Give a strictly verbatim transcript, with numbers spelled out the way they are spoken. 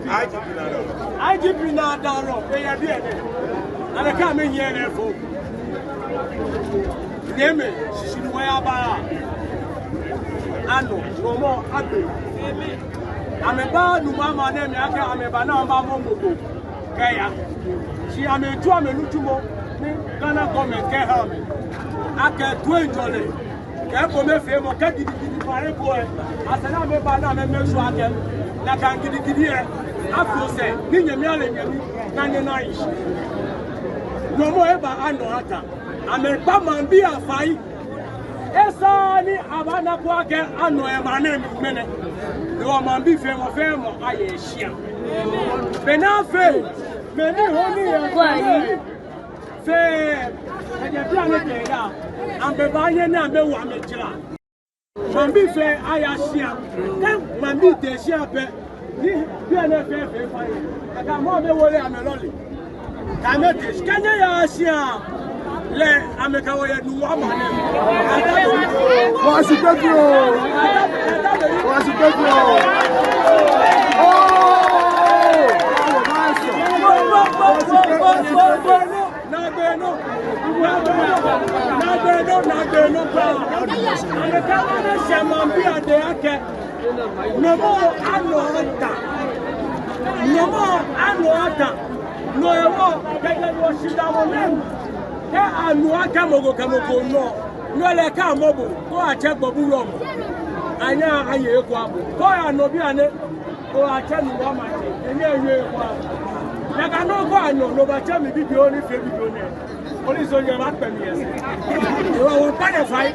I G P naa dɔŋŋ. I G P naa dɔŋŋ, eyɛ biɛ nɛɛ. Amɛkɛ amɛhiɛ nɛɛ fo. Nyɛmimɛi, shishi ni wɔyaba. Anɔ, nɔmɔ, agbe. Amɛba Nuumo Amaa nɛɛ mli akɛ amɛba ni amɛbamɔ mɔ ko kɛya. Shi amɛtsu amɛnitsumɔ ni Ghana government kɛha amɛ. Akɛ toiŋjɔlɛ. Kɛ ekomefeemɔ kɛ gidigidi fã eko lɛ, esa ni amɛba ni amɛ-make sure akɛ nakai gidigidi lɛ afo sɛɛ ni nyɛmi ale nyɛmi ni anyɛ ni ayi shi. Nɔmɔ eba Anɔ Ata. Amɛkpa maŋbii afai. Esa ni abana kpo akɛ Anɔ yɛ maŋ nɛɛ mli ŋmɛnɛ. Hewɔ maŋbii fɛɛ mɔ fɛɛ mɔ aye eshia. Be ni afee, mɛi ni ho ni yɛ fɛɛ, kɛjɛ biɛ nɛɛ kɛya, amɛbaanyɛ ni amɛwo amɛjara. Maŋbii fɛɛ aya shia. Kɛ maŋbii tee shia pɛ, ni biɛ nɛɛ fɛɛ fee fine. Kɛ amɛ amɛwo lɛ amɛlɔle. Kɛ amɛtee shi, kɛ nyɛya shia lɛ, amɛkɛ wɔ yɛ Nuumo Amaa nɛɛ. Wɔ shi pɛ bi oo. Wɔ shi pɛ bi oo. Oo! Wɔ shi pɛ bi oo. Naagbee nɔ, naagbee nɔ, naagbee nɔ, naagbee nɔ paa. Amɛkɛ amɛshɛ maŋbii adɛŋ akɛ, nɔmɔ Anɔ Ata, nɔmɔ Anɔ Ata, no hewɔ kɛjɛ wɔshidaa nɛɛ mli, kɛ anu akɛ mɔ ko kɛ mɔ ko nɔ, no lɛ kɛ amɔ bo, kɛ oyatsɛ gbɔbu wulɔmɔ, anyɛɛɛ aye eko aha bo, kɛ oyanɔ bianɛ, oyatsɛ Nuumo Amaa tsɛ, enyɛɛɛ eye eko aha bo. Nakai nɔŋŋ kɛ oyanɔ, ni obatsɛ mi bibioo ni fee bibioo nɛɛ, polisi lɛ baakpɛ mi yɛ sɛɛ. Hewɔ wɔkpa nyɛ fai.